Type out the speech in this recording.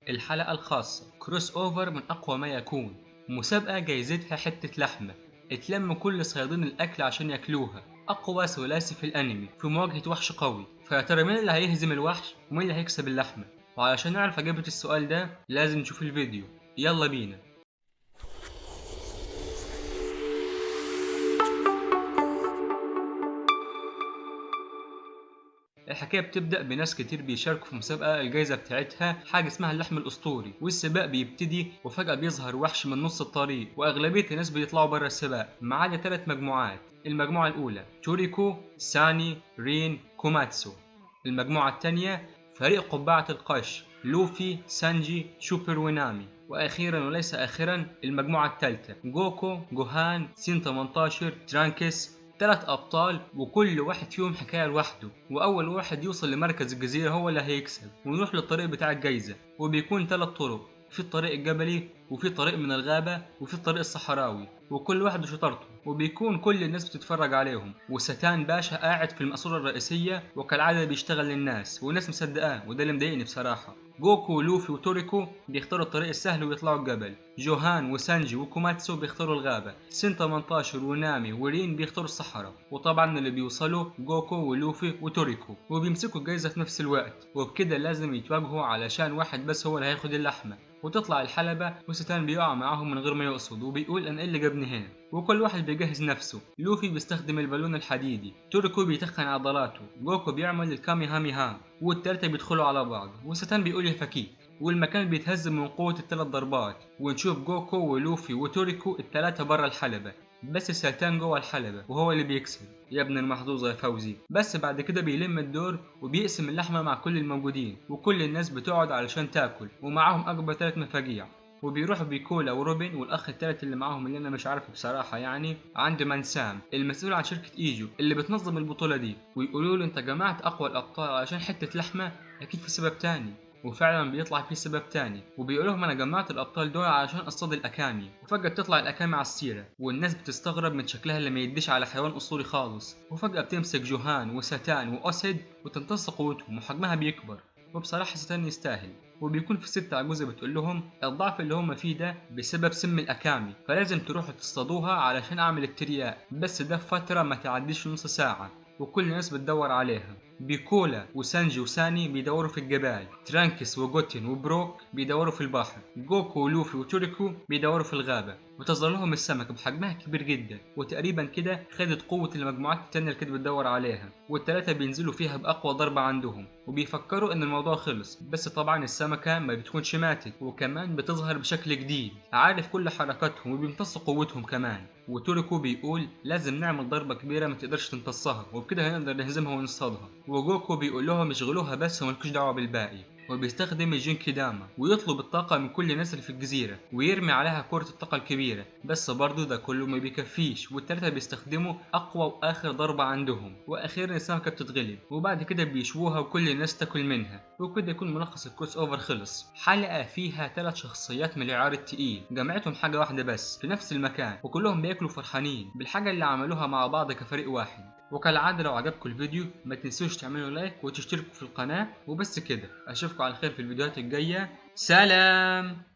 الحلقة الخاصة crossover من أقوى ما يكون، مسابقة جايزتها حتة لحمة، اتلم كل صيادين الأكل عشان ياكلوها. أقوى ثلاثي في الأنمي في مواجهة وحش قوي، فيا ترى مين اللي هيهزم الوحش ومين اللي هيكسب اللحمة؟ وعلشان نعرف إجابة السؤال ده لازم نشوف الفيديو. يلا بينا. الحكاية بتبدأ بناس كتير بيشاركوا في مسابقة الجايزة بتاعتها حاجة اسمها اللحم الأسطوري، والسباق بيبتدي وفجأة بيظهر وحش من نص الطريق، وأغلبية الناس بيطلعوا بره السباق ما عدا 3 مجموعات. المجموعة الأولى توريكو، ساني، رين، كوماتسو. المجموعة الثانية فريق قبعة القش، لوفي، سانجي، شوبر ونامي. وأخيرا وليس آخرا المجموعة الثالثة جوكو، جوهان، سين 18، ترانكس. 3 أبطال وكل واحد فيهم حكاية لوحده، وأول واحد يوصل لمركز الجزيرة هو اللي هيكسب. ونروح للطريق بتاع الجايزة، وبيكون 3 طرق، في الطريق الجبلي، وفي طريق من الغابة، وفي الطريق الصحراوي، وكل واحد وشطارته، وبيكون كل الناس بتتفرج عليهم. وستان باشا قاعد في المقصورة الرئيسية وكالعادة بيشتغل للناس والناس مصدقاه، وده اللي مضايقني بصراحة. جوكو ولوفي وتوريكو بيختاروا الطريق السهل ويطلعوا الجبل، جوهان وسانجي وكوماتسو بيختاروا الغابة، سين 18 ونامي ورين بيختاروا الصحراء، وطبعا اللي بيوصلوا جوكو ولوفي وتوريكو، وبيمسكوا الجايزة في نفس الوقت، وبكده لازم يتواجهوا علشان واحد بس هو اللي هياخد اللحمة. وتطلع الحلبة وستان بيقع معاهم من غير ما يقصد وبيقول انا ايه اللي جابني هنا، وكل واحد بيجهز نفسه. لوفي بيستخدم البالون الحديدي، توريكو بيتخن عضلاته، جوكو بيعمل الكاميهاميها، والتلاتة بيدخلوا على بعض، وستان بيقول يا فكيك، والمكان بيتهز من قوة ال3 ضربات. ونشوف جوكو ولوفي وتوريكو التلاتة بره الحلبة، بس ساتان جوه الحلبة وهو اللي بيكسب. يا ابن المحظوظ يا فوزي. بس بعد كده بيلم الدور وبيقسم اللحمة مع كل الموجودين، وكل الناس بتقعد علشان تاكل، ومعاهم أكبر 3 مفاجيع. وبيروحوا بيكولا وروبن والاخ الثالث اللي معاهم اللي انا مش عارفه بصراحه يعني، عند مانسام المسؤول عن شركه ايجو اللي بتنظم البطوله دي، ويقولوا له انت جمعت اقوى الابطال علشان حته لحمه، اكيد في سبب تاني. وفعلا بيطلع في سبب تاني، وبيقول لهم انا جمعت الابطال دول علشان اصطاد الاكامي. وفجاه بتطلع الاكامي على السيره، والناس بتستغرب من شكلها اللي ما يديش على حيوان اسطوري خالص. وفجاه بتمسك جوهان وساتان واسد وتمتص قوتهم وحجمها بيكبر، وبصراحه ساتان يستاهل. وبيكون في ست عجوزه بتقول لهم الضعف اللي هم فيه ده بسبب سم الاكامي، فلازم تروحوا تصطادوها علشان اعمل الترياق، بس ده في فتره ما تعديش نص ساعه، وكل الناس بتدور عليها. بيكولا وسانجي وساني بيدوروا في الجبال، ترانكس وجوتين وبروك بيدوروا في البحر، جوكو ولوفي وتوريكو بيدوروا في الغابة. وتظهر لهم السمكة بحجمها كبير جدا، وتقريبا كده خدت قوة المجموعات التانية اللي كانت بتدور عليها، والتلاتة بينزلوا فيها بأقوى ضربة عندهم، وبيفكروا إن الموضوع خلص. بس طبعا السمكة ما بتكونش ماتت، وكمان بتظهر بشكل جديد عارف كل حركاتهم وبيمتص قوتهم كمان. وتوريكو بيقول لازم نعمل ضربة كبيرة ما تقدرش تمتصها، وبكده هنقدر نهزمها ونصطادها. وجوكو بيقول لهم اشغلوها بس ومالكوش دعوة بالباقي. وبيستخدم الجينكي داما ويطلب الطاقة من كل الناس اللي في الجزيرة ويرمي عليها كرة الطاقة الكبيرة، بس برضه ده كله ما بيكفيش، والتلاتة بيستخدموا أقوى وآخر ضربة عندهم، وأخيرا السمكة بتتغلب، وبعد كده بيشووها وكل الناس تاكل منها. وكده يكون ملخص ال crossover خلص. حلقة فيها 3 شخصيات من العيار التقيل جمعتهم حاجة واحدة بس في نفس المكان، وكلهم بياكلوا فرحانين بالحاجة اللي عملوها مع بعض كفريق واحد. وكالعادة لو عجبكم الفيديو ما تنسوش تعملوا like وتشتركوا في القناة. وبس كده، اشوفكم على خير في الفيديوهات الجاية. سلام.